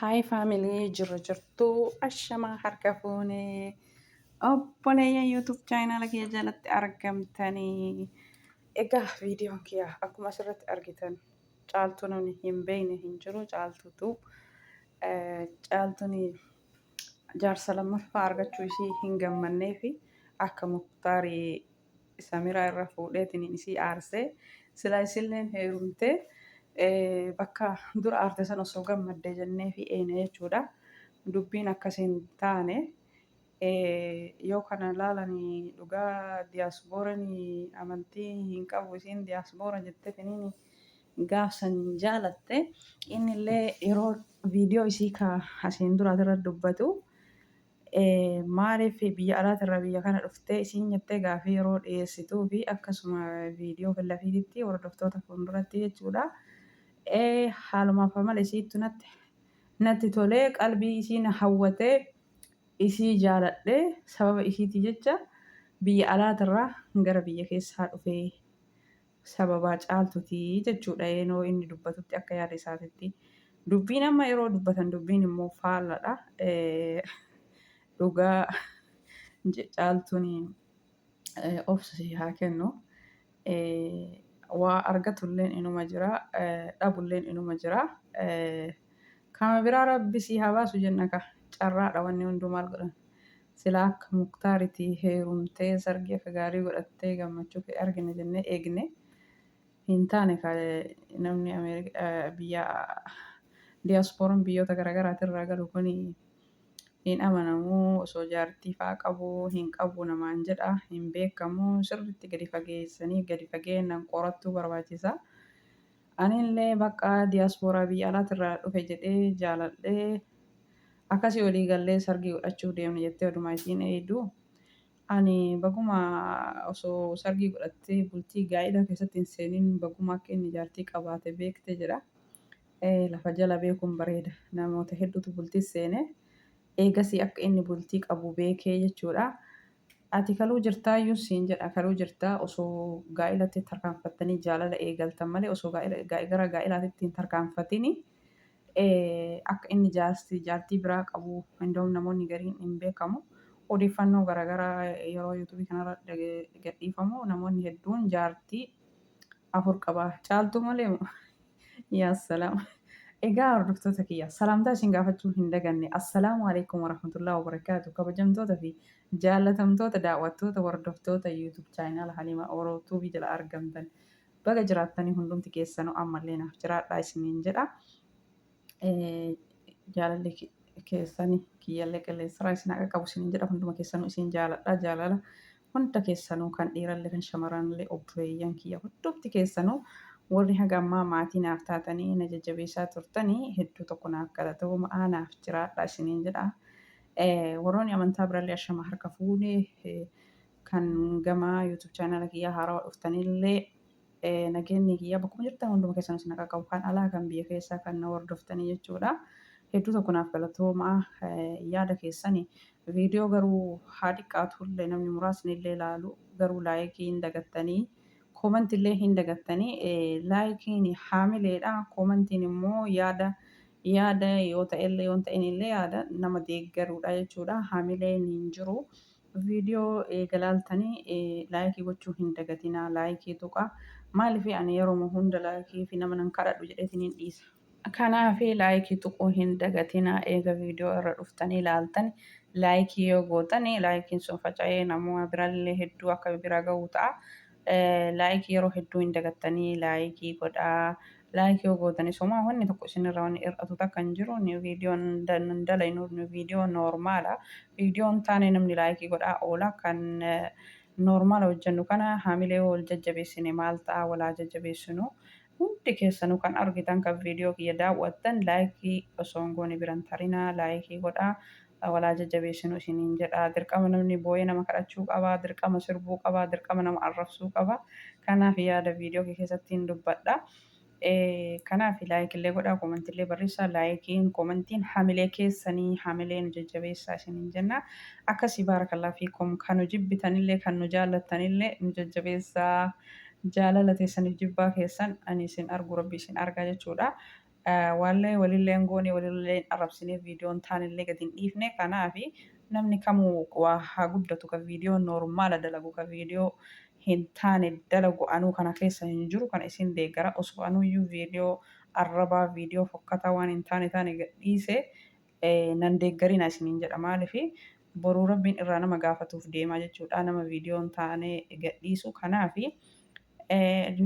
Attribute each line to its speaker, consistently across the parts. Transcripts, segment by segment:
Speaker 1: Hi family, jirra jirtuu? Ashamaa, harka fuunee, obboleeyyan YouTube channel kiyya jalatti argamtanii. Egaa viidiyoon kiyya akkuma asirratti argitan, Caaltuu namni hin beekne hin jiru. Caaltuutu Caaltuun jaarsa lammaffaa argachuu ishii hin gammannee fi akka Muktaarii Samiraa irra fuudheetiin isii aarsee, silaa isilleen heerumtee bakka dura aarte san osoo gammadde jennee fi eene jechuudha. Dubbiin akkas hin taane. Yoo kana laalanii dhugaa diyaasbooraan amantii hin qabu, isiin diyaasboora jetteetiniin gaafsan jaalatte. Innillee yeroo viidiyoo isii ka asiin duraatirra dubbatu, maaliif biyya alaatirraa biyya kana dhuftee isiin jettee gaafii yeroo dhiyeessituu fi akkasuma viidiyoo fillafiititti hordoftoota fuulduratti jechuudha. Haalumaaf amala isiittu natti tolee, qalbii isiin hawwatee, isii jaaladhee, sababa isiitii jecha biyya alaatirraa gara biyya keessaa dhufee, sababaa Caaltuti jechuudha yeroo inni dubbatutti akka yaada isaatitti. Dubbiin amma yeroo dubbatan dubbiin immoo faalladha. Dhugaa Caaltuun obsa si haa kennu. Waa argatulleen inuma jira, dhabulleen inuma jira. Kama biraa Rabbi si haa baasu jenna ka, carraadha wanni hunduu, maal godhan. Silaa akka Muktaariti heerumtee, sargii akka gaarii godhattee, gammachuu kee argina jennee eegne. Hin taane ka. Namni biyya diyaaspooran biyyoota garaagaraatirraa galu kun hin amanamu. Osoo jaartii faa qabu, hin qabu namaan jedha, hin beekamu. Sirriitti gadi fageessanii, gadi fageenyaan qorattuu barbaachisa. Anillee bakka diyaaspooraa biyya alaatirraa dhufe jedhee jaaladhee, akkasii walii gallee sargii godhachuuf deemne jettee odumaa isiin eeydu, ani baguma osoo sargii godhattee bultii gaa'ila keessatti hin seenin baguma akka inni jaartii qabaate beekte jedha. Lafa jala beekuun bareeda. Namoota hedduutu bultii seene eegasii akka inni bultii qabu beekee jechuudha. Ati kaluu jirtaayyuu siin jedha, kaluu jirtaa. Osoo gaa'ilatti tarkaanfattanii jaalala eegaltan malee, osoo gara gaa'ilaatitti hin tarkaanfatini akka inni jaartii biraa qabu indoom namoonni gariin hin beekamu. Odeeffannoo garaagaraa yeroo YouTubeii kanarra gadhiifamu namoonni hedduun jaartii afur qaba. Caaltuu malee, yaa salaam. Egaa hordoftoota kiyya, salaamtaa isin gaafachuu hin daganne. Assalaamu alaikum warahmatullahi wabarakaatu. Kabajamtoota fi jaallatamtoota daawwattoota, hordoftoota YouTube channel Halima Oro Tuubii jala argamtan, baga jiraattanii hundumti keessanuu. Ammallee naaf jiraadhaa isiniin jedha. Jaalalli keessanii kiyyallee qilleensarraa isin haqa qabu isiniin jedha. Hunduma keessanuu isin jaaladha. Jaalala hunda keessanuu, kan dhiirallee kan shamarranillee, obboleeyyan kiyya hundumti keessanuu, warri haga ammaa maatii naaf taatanii na jajjabeessaa turtanii, hedduu tokko naaf galatooma, naaf jiraadha isiniin jedha. Warroonni amantaa birallee ashama, harka fuunee. Kan gama YouTube channel kiyyaa haarawaa dhuftanillee, nageenyi kiyya bakkuma jirtan hunduma keessan isin haqa qabu, kan alaa kan biyya keessaa kan na hordoftanii jechuudha. Hedduu tokko naaf galatooma yaada keessani. Viidiyoo garuu haa xiqqaatullee, namni muraasni illee ilaalu, garuu likeii hin dagattanii, commentii illee hin dagattanii. Likeiin haamileedha. Commentiin immoo yaada, yaada yoo ta'ellee yoo hin ta'in illee yaada nama deeggaruudha jechuudha. Haamileen hin jiru. Viidiyoo eega laaltanii likeii gochuu hin dagatinaa, likeii tuqa. Maaliif ani yeroo hunda likeii fi nama nan kadhadhu jedheetiin hin dhiisa. Kanaaf likeii tuquu hin dagatinaa. Eega viidiyoo irra dhuftanii ilaaltan likeii yoo gootan, likeiin sun faca'ee namoota birallee hedduu akka bira ga'u ta'a. Likeii yeroo hedduu hin dagattanii, likeii godhaa. Likeii yoo gootanis homaa wanni tokko isinirraa wanni hir'atu takka hin jiru. Ni viidiyoon dalaynu viidiyoo normala. Viidiyoon taane namni likeii godhaa oola. Kan normala hojjennu kana haamilee wal jajjabeessine maal ta'a? Walaa jajjabeessinu. Hundi keessanuu kan argitan, kan viidiyoo kiyya daawwattan, likeii osoo hin goone biran tarinaa, likeii godhaa, walaa jajjabeessinu isiniin jedha. Dirqama namni boo'ee nama kadhachuu qaba, dirqama sirbuu qaba, dirqama nama arrabsuu qaba? Kanaaf yaada viidiyoo kee keessatti hin dubbadha. Kanaaf likeillee godhaa, commentillee barreessaa. Likeiin commentiin hamilee keessanii, hamilee nu jajjabeessaa isiniin jenna. Akkasii, baarakallaa fiikum. Kan nu jibbitanillee kan nu jaallattanillee nu jajjabeessaa. Jaalala teessaniif jibbaa keessan ani isin argu, Rabbi isin argaa jechuudha. Waallee walillee hin goone walillee hin arrabsine viidiyoon taanillee gadi hin dhiifne kanaafi namni kamuu waa haa guddatu ka viidiyoo noormaala dalagu ka viidiyoo hin taane dalagu anuu kana keessa hin jiru kana isin deeggara osoo anuyyuu viidiyoo arrabaa viidiyoo fokkataa waan hin taane taane gadhiise nan deeggarina isiniin jedha maalifi boruu rabbiin irraa nama gaafatuuf deemaa jechuudha nama viidiyoo hin taane gadhiisu kanaafi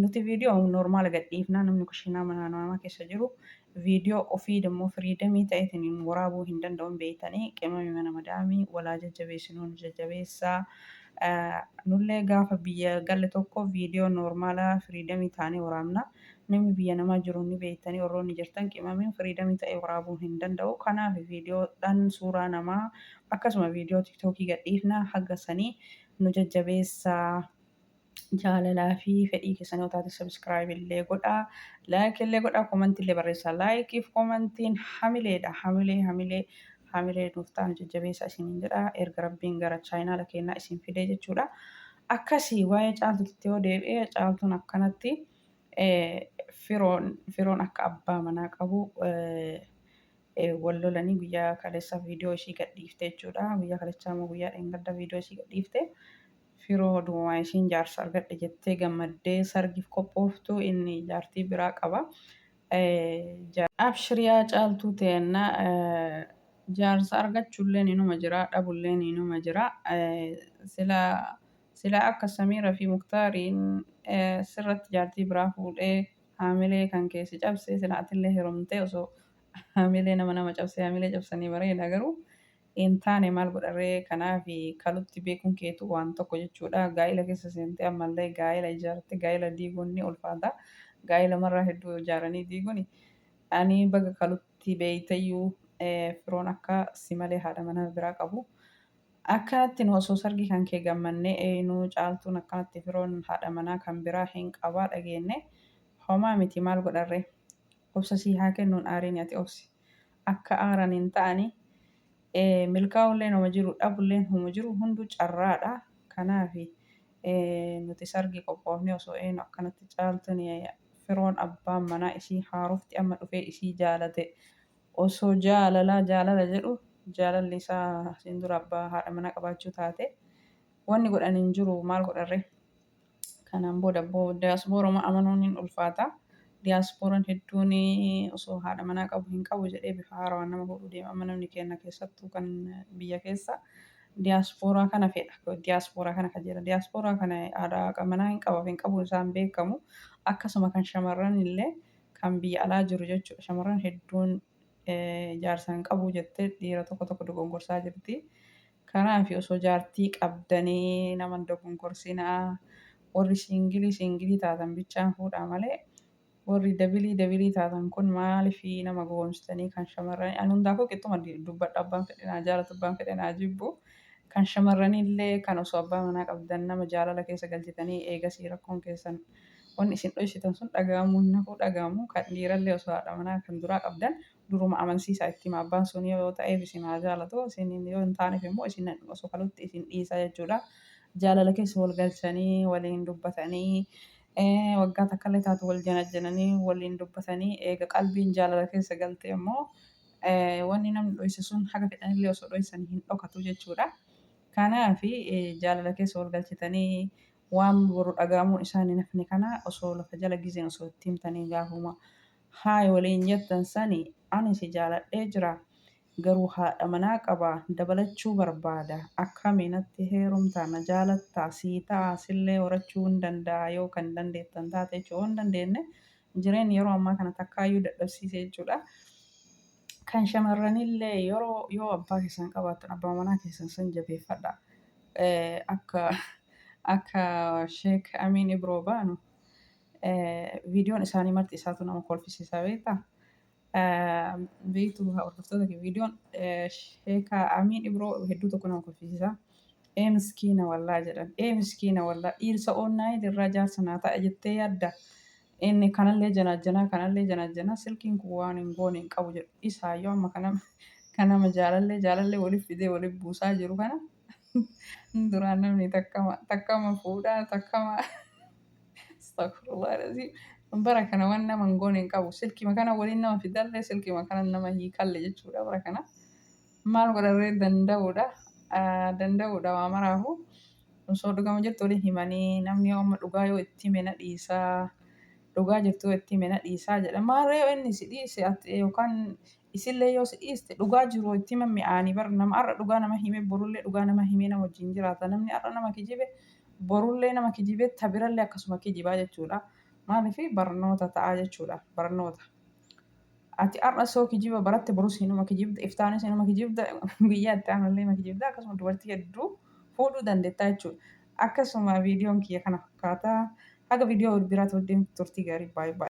Speaker 1: Nuti viidiyoo normaala gadhiifna namni kushiinaa mana namaa keessa jiru viidiyoo ofii immoo firiidamii ta'eetiin waraabuu hin danda'u hin beektanii qimami mana madaamii walaa jajjabeessinuu nu jajjabeessaa. Nullee gaafa biyya galle tokko viidiyoo normaalaa firiidamii taanee waraabna. Namni biyya namaa jiru ni beektanii warroonni jirtan qimamiin firiidamii ta'ee waraabuu hin danda'u. Kanaaf viidiyoodhaan suuraa namaa akkasuma viidiyoo tiktookii gadhiifna haga sanii nu jajjabeessaa. Jaalalaa fi fedhii keessan yoo taate subscribe illee godhaa, like illee godhaa, comment illee barreessaa. Like fi commentiin hamileedha. Hamilee hamilee hamilee nuuf ta'an jajjabeessaa isiniin jedha. Erga rabbiin gara chaayinaala keenyaa isin fidee jechuudha. Akkasii waa'ee caaltuutti yoo deebi'e caaltuun akkanatti firoon firoon akka abbaa manaa qabu wal lolanii guyyaa kaleessa viidiyoo ishii gadhiifte jechuudha. Guyyaa kaleessaa immoo guyyaa dheengadda viidiyoo ishii gadhiifte. Firoo duwwaa ishiin jaarsa argadhe jettee gammaddee sargiif qophooftu inni jaartii biraa qaba. Abshir yaa caaltuu teenna jaarsa argachuulleen inuma jira dhabulleen inuma jira. Sila sila akka Samiira fi Muktaariin sirratti jaartii biraa fuudhee haamilee kan kee si cabse sila atillee heerumtee osoo haamilee nama nama cabsee haamilee cabsanii bareeda garuu hin taane maal godharee kanaaf kalutti beekuun keetu waan tokko jechuudha. Gaa'ila keessa seentee ammallee gaa'ila ijaarte gaa'ila diiguun ni ulfaata. Gaa'ila marraa hedduu ijaaranii diiguun ani baga kalutti beeytayyuu firoon akka si malee haadha manaa biraa qabu. Akkanatti nu osoo sargii kan kee gammannee eenyu caaltuun akkanatti firoon haadha manaa kan biraa hin qabaa dhageenne homaa miti maal godharree. Obsa sii haa kennuun aariin ati obsi. Akka aaran hin ta'ani. Milkaa'ulleen homa jiru dhabulleen homa jiru hunduu carraadha. Kanaaf nuti sargii qophoofne osoo eenyu akkanatti caaltuun firoon abbaan manaa isii haarofti amma dhufee isii jaalate osoo jaalalaa jaalala jedhu jaalalli isaa asiin dura abbaa haadha manaa qabaachuu taate wanni godhan hin jiru maal godharree. Kanaan booda diyaaspooruma amanuun hin ulfaata. Diyaaspooraan hedduun osoo haadha manaa qabu hin qabu jedhee bifa haarawaan nama fuudhuu deema. Amma namni keenya keessattuu kan biyya keessa diyaaspooraa kana fedha. Diyaaspooraa kana kajeela. Diyaaspooraa kana haadha manaa hin qabaaf hin qabu isaan beekamu. Akkasuma kan shamarran illee kan biyya alaa jiru jechuudha. Shamarran hedduun jaarsa hin qabu jettee dhiira tokko tokko dogongorsaa jirti. Kanaaf osoo jaartii qabdanii nama hin dogongorsinaa. Warri siingilii siingilii taatan bichaan fuudhaa malee warri dabilii dabilii taatan kun maaliif nama gowwoomsitanii kan shamarranii ani hundaafuu qixxuma dubbadha abbaan fedhe naa jaalatu abbaan fedhe naa jibbu kan shamarraniillee kan osoo abbaa manaa qabdan nama jaalala keessa galchitanii eegasii rakkoon keessan wanni isin dhoysitan sun dhaga'amuu hin hafuu dhaga'amu kan dhiirallee osoo haadha manaa kan duraa qabdan duruma amansiisaa itti hima abbaan sun yoo ta'eef isin haa jaalatu isin yoo hin taaneef immoo isin osoo kalutti isin dhiisa jechuudha. Jaalala keessa wal galchanii waliin dubbatanii waggaa takkallee taatu wal janajjananii waliin dubbatanii eega qalbiin jaalala keessa galte immoo wanni namni dhoyse sun haga fedhanillee osoo dhoysanii hin dhokatu jechuudha. Kanaaf jaalala keessa wal galchitanii waan boru dhaga'amuun isaan hin hafne kana osoo lafa jala gizeen osoo itti himtanii gaafuma Hi waliin jettan sani ani si jaaladhee jira garuu haadha manaa qaba dabalachuu barbaada akkami natti heerumta na jaalattaa sii ta'a sillee horachuun danda'a yoo kan dandeettan taate jechuu yoo hin dandeenne jireenyi yeroo ammaa kana takkaayyuu dadhabsiise jechuudha. Kan shamarranillee yeroo yoo abbaa keessan qabaattan abbaa manaa keessan san jabeeffadha. Akka akka Sheek Amiin Ibroo baanu Viidiyoon isaanii marti isaatu nama kolfisiisa beektaa? Beektu hordoftoota kee viidiyoon sheeka Amiin Ibroo hedduu tokko nama kolfisiisa. Ee miskiina wallaa jedhan. Ee miskiina wallaa dhiirsa oonnaayit irraa jaarsa naa ta'a jettee yaadda. Inni kanallee janaajjanaa kanallee janaajjanaa silkiin kun waan hin goone hin qabu jedhu. Isaayyuu amma kanama jaalallee jaalallee waliif fidee waliif buusaa jiru kana duraan namni takkama takkama fuudhaa takkama Astaghfirullah alazim. Bara kana waan nama hin goone hin qabu. Silkima kana waliin nama fidallee silkima kana nama hiikalle jechuudha bara kana. Maal godharree danda'uudha. Danda'uudha waa maraafu. Osoo dhugama jirtu waliin himanii namni yoo amma dhugaa yoo itti hime na dhiisaa. Dhugaa jirtu yoo itti hime na dhiisaa jedha. Maarree yoo inni si dhiise ati yookaan isillee yoo si dhiiste dhugaa jiru itti himan mi'aanii bar nama har'a dhugaa nama hime borullee dhugaa nama himee nama wajjin jiraata. Namni har'a nama kijibe borullee nama kijibee tabirallee akkasuma kijibaa jechuudha. Maaliif barnoota ta'a jechuudha. Barnoota. Ati har'a soo kijiba baratte borus hinuma kijibda iftaanis hinuma kijibda guyyaa itti aanullee hinuma kijibda akkasuma dubartii hedduu fuudhuu dandeetta jechuudha. Akkasuma viidiyoon kiyya kana fakkaata. Haga viidiyoo biraatti walitti turtii gaarii baay'ee baay'ee.